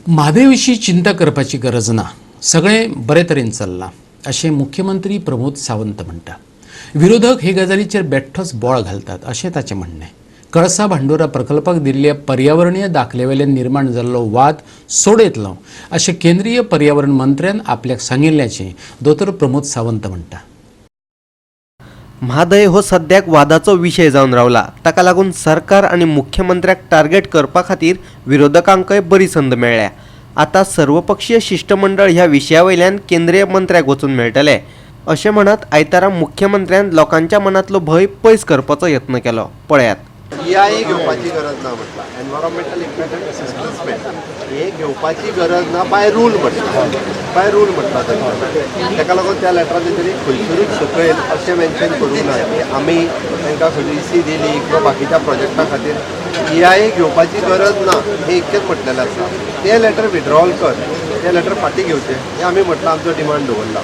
म्हादय विशीं चिंता करपाची गरज ना, सगळें बरे तरेन चल्लां अशें मुख्यमंत्री प्रमोद सावंत म्हणटा. विरोधक हे गजालीचेर बेठ्ठोच बोळ घालतात अशें ताचें म्हणणें. कळसा भांडुरा प्रकल्पाक दिल्ल्या पर्यावरणीय दाखलेवेल्यान निर्माण जाल्लो वाद सोडयतलो अशें केंद्रीय पर्यावरण मंत्र्यान आपल्याक सांगिल्ल्याचें दोतोर प्रमोद सावंत म्हणटा. म्हादय हो सद्याक वादाचो विशय जावन रावला. ताका लागून सरकार आनी मुख्यमंत्र्याक टार्गेट करपा खातीर विरोधकांकय बरी संद मेळ्ळ्या. आतां सर्वपक्षीय शिश्टमंडळ ह्या विशया वयल्यान केंद्रीय मंत्र्याक वचून मेळटले अशें म्हणत आयतारा मुख्यमंत्र्यान लोकांच्या मनांतलो भंय पयस करपाचो यत्न केलो. पळयात. ईआयए घेवपाची गरज ना म्हटलां, एनवायरमेंटल इम्पॅक्ट असेसमेंट हे घेवपाची गरज ना बाय रूल म्हटलां, बाय रूल म्हटलां तांच्यानी. ताका लागून त्या लेटरान तेंच्यांनी खंयसरूच सकयल अशें मेन्शन करूंक ना की आमी तांकां खंयची इसी दिली किंवा बाकीच्या प्रोजेक्टा खातीर ईआयए घेवपाची गरज ना, हें इतकेंच म्हटलेलें आसा. तें लेटर विड्रॉल कर, तें लेटर फाटीं घेवचें हें आमी म्हटलां, आमचो डिमांड दवरला.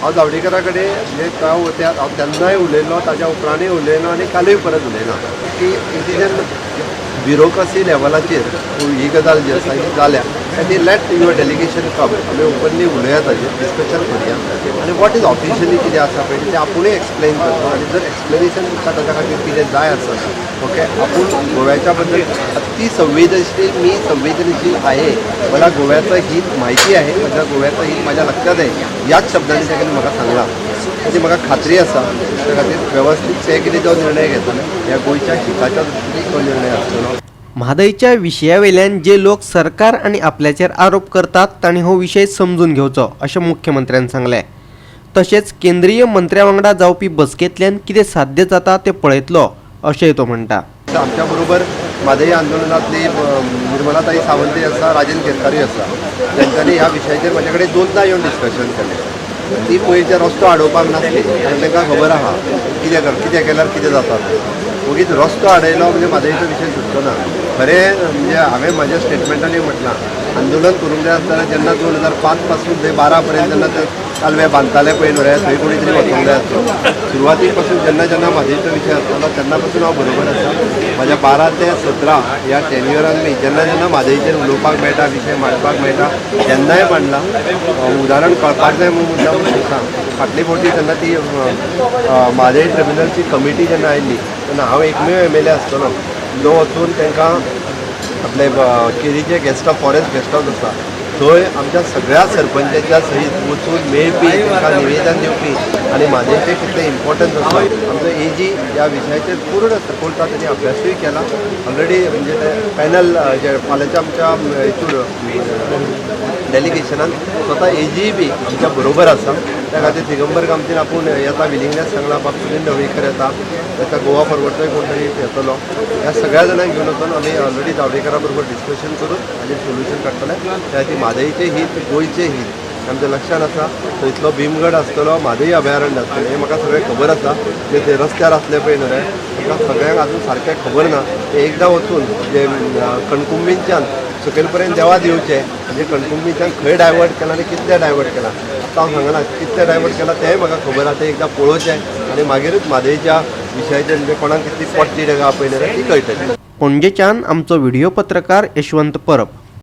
हांव जावडेकरा कडेन म्हणजे हांव त्या हांव तेन्नाय उलयलो, ताज्या उपरांतूय उलयलो आनी कालूय परत उलयला की it is an bureaucracy लेवलाचेर ही गजाल जी आसा ही जाल्या आनी let your delegation come, आमी ओपनली उलोवया, ताजेर डिस्कशन करुया आनी what is officially कितें आसा पळय तें आपुणूय एक्सप्लेन करता आनी जर एक्सप्लेनेशन तुमकां ताच्या खातीर कितें जाय आसत, ओके, आपूण गोव्याच्या बद्दल अति संवेदनशील, मी संवेदनशील आहे, मला गोव्याचं हित माहिती आहे, माझ्या गोव्याचं हित माझ्या लक्षात आहे, याच शब्दांनी तेणी म्हाका सांगलां. ताची म्हाका खात्री आसा. त्या खातीर वेवस्थीत ते कितें जो निर्णय घेतले ह्या गोंयच्या हिताच्या दृश्टीन तो निर्णय आसतलो. म्हादयच्या विशया वयल्यान जे लोक सरकार आनी आपल्याचेर आरोप करतात तांणी हो विशय समजून घेवचो अशें मुख्यमंत्र्यान सांगलें. तशेंच केंद्रीय मंत्र्या वांगडा जावपी बसकेंतल्यान कितें साध्य जाता तें पळयतलो अशेंय तो म्हणटा. आमच्या बरोबर म्हादई आंदोलनातली निर्मलाताई सावंतय आसा, राजन केरकारूय आसा. तेंच्यांनी ह्या विशयाचेर म्हाजे कडेन दोनदां येवन डिस्कशन केलें. ती पयलींचे रस्तो आडोवपाक नासली, कारण तांकां खबर आहा कितें कर, कितें केल्यार कितें जाता तें. ओगीच रस्तो आडयलो म्हणजे म्हादयचो विशय सुटचो ना. खरें म्हणजे हांवें म्हाज्या स्टेटमेंटांनी म्हटलां, आंदोलन करूंक जाय आसतना जेन्ना 2005 पासून थंय 12 पर्यंत जेन्ना ते कालवे बांदताले पळय न्हू रे, थंय कोणी तरी वचोंक जाय आसलो. सुरवाती पासून जेन्ना जेन्ना म्हादयचो विशय आसतालो तेन्ना पासून हांव बरोबर आसा. म्हाज्या 12 ते 17 ह्या टेन्युअरान मी जेन्ना जेन्ना म्हादयचेर उलोवपाक मेळटा, विशय मांडपाक मेळटा, तेन्नाय मांडला. उदाहरण कळपाक जाय म्हणून मुद्दाम सांगता, फाटले फावटी जेन्ना ती म्हादय ट्रिब्युनलची कमिटी जेन्ना आयली तेन्ना हांव एकमेव एमएलए आसतलो जो वचून तांकां आपले केरीचे guest house, forest guest house आसा थंय आमच्या सगळ्या सरपंचाच्या सहीत वचून मेळपी, तांकां निवेदन दिवपी आनी म्हादयचें कितलें इम्पॉर्टन्स आसा. आमचो एजी ह्या विशयाचेर पूर्ण सपोर्ट, तांणी अभ्यासूय केला ऑलरेडी. म्हणजे ते पॅनल जे फाल्यांच्या आमच्या हितून डेलिगेशनान स्वता एजी बी आमच्या बरोबर आसा. त्या खातीर दिगंबर कामतीन आपूण येता विलिंगनेस सांगला, बाब सुनील ढवळीकर येता, ताका गोवा फॉरवर्डचोय कोण तरी येतलो. ह्या सगळ्या जाणांक घेवन वचून आमी ऑलरेडी जावडेकरा बरोबर डिस्कशन करून हाजेर सोल्युशन काडटले. त्या खातीर म्हादयचें हीत, गोंयचें हीत आमच्या लक्षात आसा. थंयतलो भीमगड आसतलो, म्हादय अभयारण्य आसतलें, हें म्हाका सगळें खबर आसा. जे ते रस्त्यार आसले पळय न्हू रे, तांकां सगळ्यांक अजून सारकें खबर ना. ते एकदां वचून जे कणकुंबींच्यान सकयल पर्यंत देवात येवचे, म्हणजे कणकुंबीच्यान खंय डायवर्ट केला आनी कितले डायवर्ट केला, आतां हांव सांगना कितले डायवर्ट केला तेंय म्हाका खबर आसा. तें एकदां पळोवचें आनी मागीरूच म्हादयच्या विशयाचेर म्हणजे कोणाक कितली पोटली आहा पळय न्हू रे ती कळटली. पणजेच्यान आमचो व्हिडिओ पत्रकार यशवंत परब.